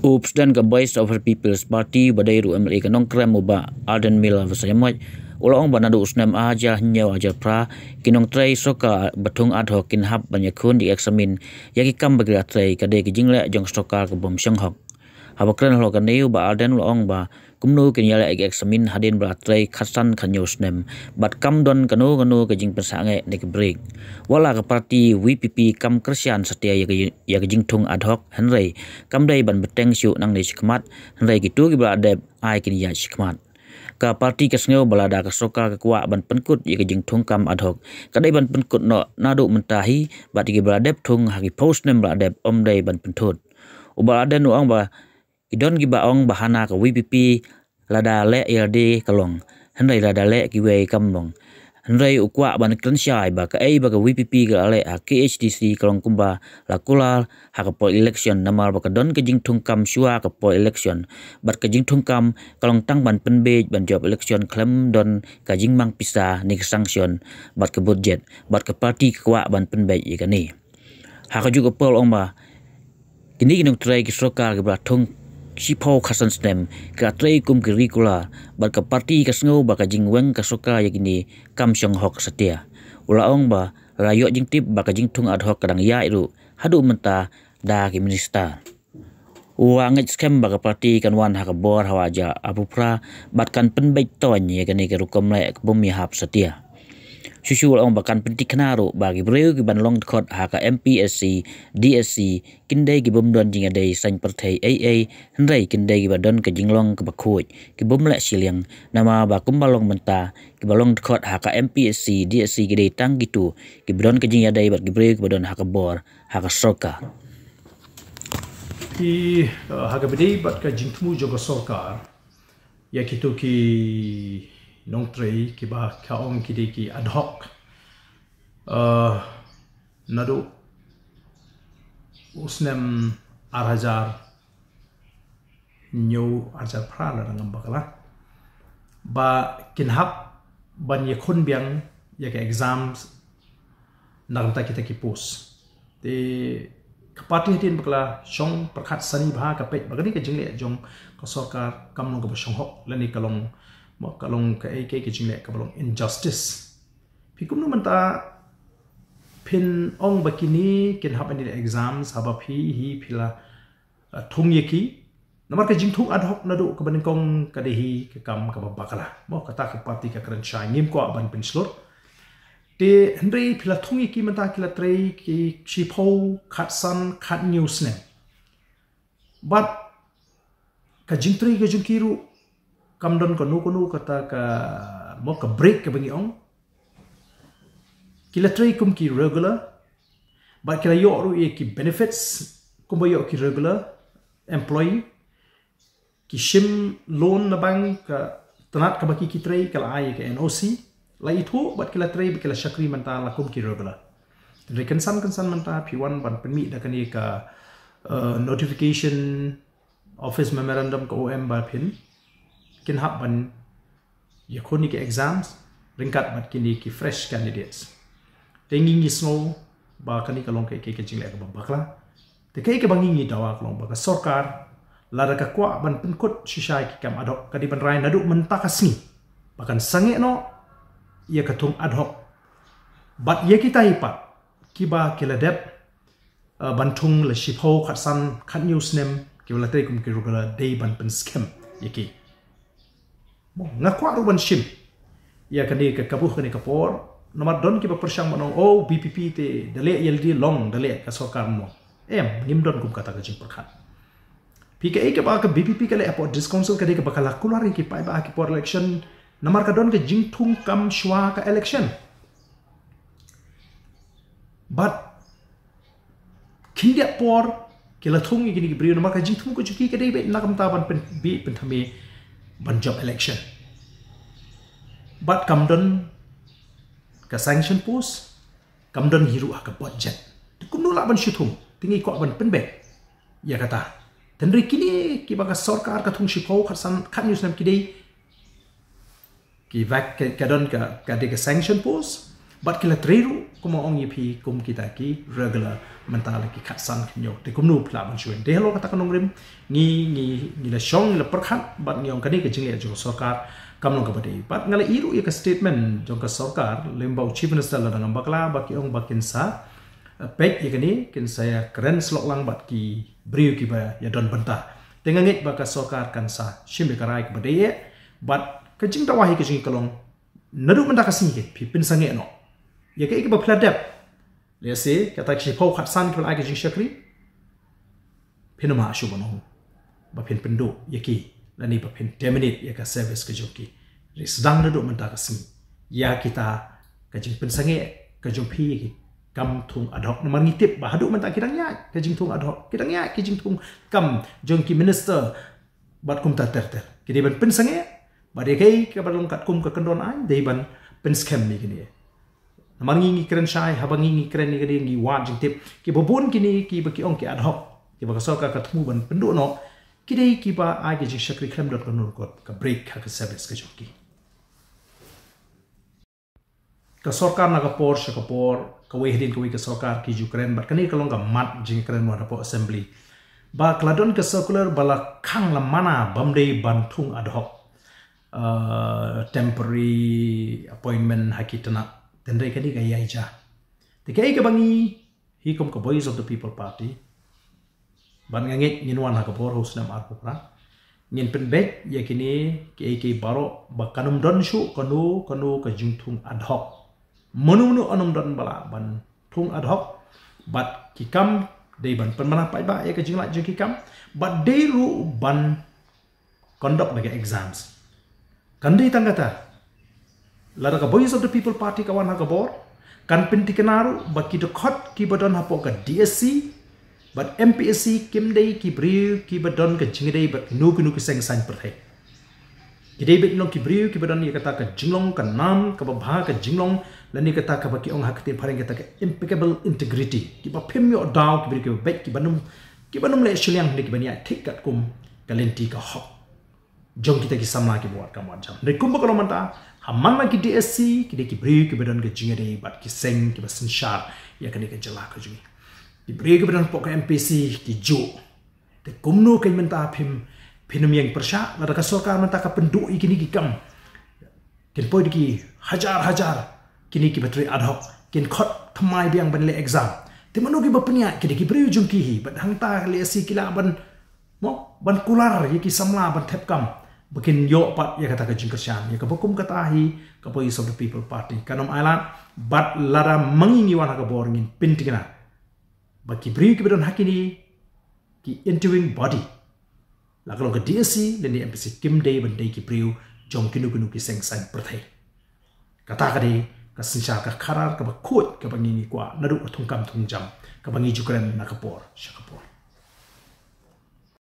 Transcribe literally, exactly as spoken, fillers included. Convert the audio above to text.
U President ka Voice of the People's Party ba dei ruh M L A ka Nongkrem u Bah Ardent Miller Basaiawmoit u la ong ba naduh u snem ar hajar hynñiew ar hajar phra ki nongtrei sorkar ba thung ad hoc kin hap ban ïakhun ïa ki eksamin ïa ki kam ba ki la trei, ka dei ka jingleh jong ka sorkar ka bym shong hok. Haba kren halor kane u Bah Ardent u la ong ba kumno kin ïaleh ïa ki eksamin hadien ba la trei khatsan khathynñiew snem bad kam don kano kano ka jingpynsangeh ne ka brek. Wat la ka party V P P kam kyrshan satia ïa ka, ïa ka jingthung ad hoc, hynrei kam dei ban bteng shuh nangne shakhmat, hynrei kito kiba la dep ai kin ïaid shakhmat. Ka party ka sngew ba lada ka sorkar ka kwah ban pynkut ïa ka jingthung kam ad hoc, ka dei ban pynkut noh naduh mynta hi, bad ïa kiba la dep thung ha ki phew snem ba la dep ym dei ban pynthut. U Bah Ardent u ong ba ki don kiba ong ba hana ka V P P lada leh ïalade ka long, hynrei lada leh kiwei kam long. Hynrei u kwah ban kren shai ba kaei ba ka V P P ka la leh ha K H D C ka long kumba la kular ha ka por election, namar ba ka don ka jingthung kam shuwa ka por election, bad ka jingthung kam ka long tang ban pynbeit ban jop election khlem don ka jingmang pisa ne ka sanction bad ka budget, bad ka party ka kwah ban pynbeit ïa kane. Ha kajuh ka por u ong ba kine ki nongtrei ki sorkar kiba la thung shiphew khatsan snem ki la trei kum ki regular, bad ka party ka sngew ba ka jingweng ka sorkar ïa kine kam shong hok satia. U la ong ba la ïoh jingtip ba ka jingthung ad hoc ka dang ïaid ruh haduh mynta da ki minister. U la ngeit skhem ba ka party kan wan ha ka bor ha ar hajar arphew phra bad kan pynbeit toiñ ïa kane ka rukom leh ka bym ïahap satia. Shuh shuh u la ong ba kan pynthikna ruh ba ki briew kiban long dkhot ha ka M P S C, D S C kin dei ki bym don jingïadei saiñ pyrthei ei ei, hynrei kin dei kiba don ka jinglong kaba khuid, ki bym leh shiliang, namar ba kumba long mynta kiba long dkhot ha ka M P S C, D S C ki dei tang kito kiba don ka jingïadei bad ki briew kiba don ha ka bor ha ka sorkar. Ki, uh, ha kaba ïadei bad ka jingthmu jong ka sorkar ïa kito ki nongtrei kiba ka ong ki dei ki ad hoc, uh, naduh u snem ar hajar hynñiew ar hajar phra lada ngam bakla, ba kin hap ban ïakhun biang ïa ka exams na ka bynta kita ki post. Te ka party hadien ba ka la shong pyrkhat sani bha ka peit ba kane ka jingleh jong ka sorkar kam long kaba shong hok lane ka long, ka long kaei kaei ka jingleh kaba long injustice. Phi kumno mynta phin ong ba kine kin hap ban ïaleh exams haba phi hi phi la, uh, thung ïa ki. Namar ka jingthung ad hoc naduh kaba nyngkong ka dei hi ka kam kaba bakla. Mo, kata ka party ka kren shai, ngim kwah ban pynshlur. Te hynrei phi la thung ïa ki mynta ki la trei ki shiphew khatsan khathynñiew snem. Bad ka jingtrei ka jong ki ruh kam don kano kano kata ka, mo, ka break kaba ngi ong. Ki la trei kum ki regular bad ki la ïoh ruh ïa ki benefits kumba ïoh ki regular employee. Ki shim loan na bank, ka tnat kaba ki ki trei ka la ai ka N O C, la ithuh bad ki la trei bad ki la shakri mynta la kum ki regular. Te kynsan kynsan mynta phi wan ban pynmih da kane ka, uh, notification office memorandum ka O M ba phin kin hap ban ïakhun ïa ki exams ryngkat bad kine ki fresh candidates. Te ngi ngi sngew ba kane ka long kaei kaei ka jingleh kaba bakla. Te kaei kaba ngi ngi dawa ka long ba ka sorkar lada ka kwah ban pynkut shisha ïa ki kam ad hoc ka dei ban rai naduh mynta ka sngi ba kan sangeh noh ïa ka thung ad hoc. Bad ïa kita hi pat kiba ki la dep, uh, ban thung la shiphew khatsan khathynñiew snem kiba la trei kum ki regular dei ban pynskhem ïa ki. Mo, nga kwah ruh ban shim ïa kane ka kabu kane ka por. Namar don kiba pyrshang ban ong, oh, V P P te da leh ïalade long, da leh ka sorkar mo. Em, ngim don kum kata ka jingpyrkhat. Phi kaei kaba ka V P P ka leh hapoh District Council ka dei kaba ka la kular ïa ki paidbah ha ki por election. Namar ka don ka jingthung kam shuwa ka election. Bad khyndiat por ki la thung ïa kine ki briew namar ka jingthmu ka jong ki ka dei beit na ka bynta ban pyn, beit pynthame ban jop election. Bad kam don ka sanction post, kam don hi ruh ha ka budget. Te kumno lah ban shu thung, te ngi kwah ban pynbeit ïa kata. Te hynrei kine kiba ka sorkar ka thung shiphew khatsan khathynñiew snem ki dei ki vak, ka, ka don ka, ka dei ka sanction post, Bad ki la trei ruh, kumba ong ïa phi, kum kita ki regular, mynta la ki khatsan khynñiuh. Te kumno phi lah ban shu wan? Te halor kata ka nongrim, ngi, ngi, ngi la shong, ngi la pyrkhat, bad ngi ong kane ka jingleh jong ka sorkar kam long kaba dei. Bad nga la ïohi ruh ïa ka statement jong ka sorkar, lymda u Chief Minister la dang bakla, ba ki ong ba kin sa, eh, peit ïa kane, kin sa ïakren syllok lang bad ki briew kiba ïadon bynta. Te nga ngeit ba ka sorkar kan sa shim ïa ka rai kaba dei, bad ka jingdawa hi ka jong ngi ka long, naduh mynta ka sngi, phi pynsangeh noh ïa kaei kaba phi la dep. Lehse kata ki shiphew khatsan kiba la ai ka jingshakri, phin ym lah shuh ban ong ba phin pynduh ïa ki, lane ba phin terminate ïa ka service ka jong ki. Hynrei sdang naduh mynta ka sngi ïa kita ka jingpynsangeh ka jong phi ïa ki kam thung ad hoc. Namar ngi tip ba haduh mynta ki dang ïaid ka jingthung ad hoc, ki dang ïaid ka jingthung kam jong ki minister, bad kumta ter ter. Ki dei ban pynsangeh, bad ïa kaei kaba long katkum ka kyndon aiñ, dei ban pynskhem ïa kine. Namar ngi, ngi kren shai, haba ngi, ngi kren ïa kine, ngi wad jingtip. Kiba bun kine kiba ki ong ki ad hoc, kiba ka sorkar ka thmu ban pynduh noh, ki dei kiba ai ka jingshakri khlem don kano kano ka break ha ka service ka jong ki. Ka sorkar na ka por sha ka por, kawei hadien kawei ka sorkar ki ju kren, bad kane ka long ka mat jingkren wat hapoh assembly. Ba ka la don ka circular ba la khang la mana bym dei ban thung ad hoc, eh, temporary appointment ha ki tnat. Hynrei kane ka ïaid ja. Te kaei kaba ngi hi kum ka Voice of the People Party, bad nga ngeit ngin wan ha ka bor ha u snem arphew phra, ngin pynbeit ïa kine kiei kiei baroh ba kan ym don shuh kano kano ka jingthung ad hoc. Mano mano un ym don ba lah ban thung ad hoc, bad ki kam dei ban pynbna paidbah ïa ka jinglait jong ki kam, bad dei ruh ban conduct da ka exams. Kan dei tang kata, lada ka Voice of the People Party ka wan ha ka bor, kan pyntikna ruh ba ki dkhot kiba don hapoh ka D S C bad M P S C kim dei ki briew kiba don ka jingïadei bad kino kino ki seng saiñ pyrthei. Ki dei beit long ki briew kiba don ïa kata ka jinglong ka nam kaba bha, ka jinglong, lane kata kaba ki ong ha ka ktien phareng kata ka impeccable integrity. Kiba phim ïoh daw, ki briew kiba beit, kiba nym, kiba nym leh shiliang, ne kiba ïaid thik katkum ka lynti ka hok jong kita ki samla kiba wad kam wad jam. Hynrei kumba ka long mynta, ha man la ki D S C, ki dei ki briew kiba don ka jingïadei bad ki seng kiba synshar ïa kane ka jylla ka jong ngi. Ki briew kiba don hapoh ka M P S C ki juh. Te kumno kein mynta phim, phin ym ïeng pyrshah, lada ka sorkar mynta ka pynduh ïa kine ki kam. Kin poi da ki hajar hajar kine kiba trei ad hoc, kin khot thymmai biang ban leh exam. Te mano kiba pynïaid? Ki dei ki briew jong ki hi, bad hangta lehse ki lah ban, mo, ban kular ïa ki samla ban thep kam, ba kin ïoh pat ïa kata ka jingkyrshan. Ïa kaba kum kata hi ka Voice of the People Party kan ym ailad, bad lada ma ngi ngi wan ha ka bor, ngin pyntikna ba ki briew kiba don ha kine ki interviewing body, la ka long ka D S C lane M P S C, kim dei ban dei ki briew jong kino kino ki seng saiñ pyrthei. Kata ka dei ka synshar, ka khadar kaba khuid kaba ngi ngi kwah naduh ka thungkam thungjam kaba ngi ju kren na ka por sha ka por.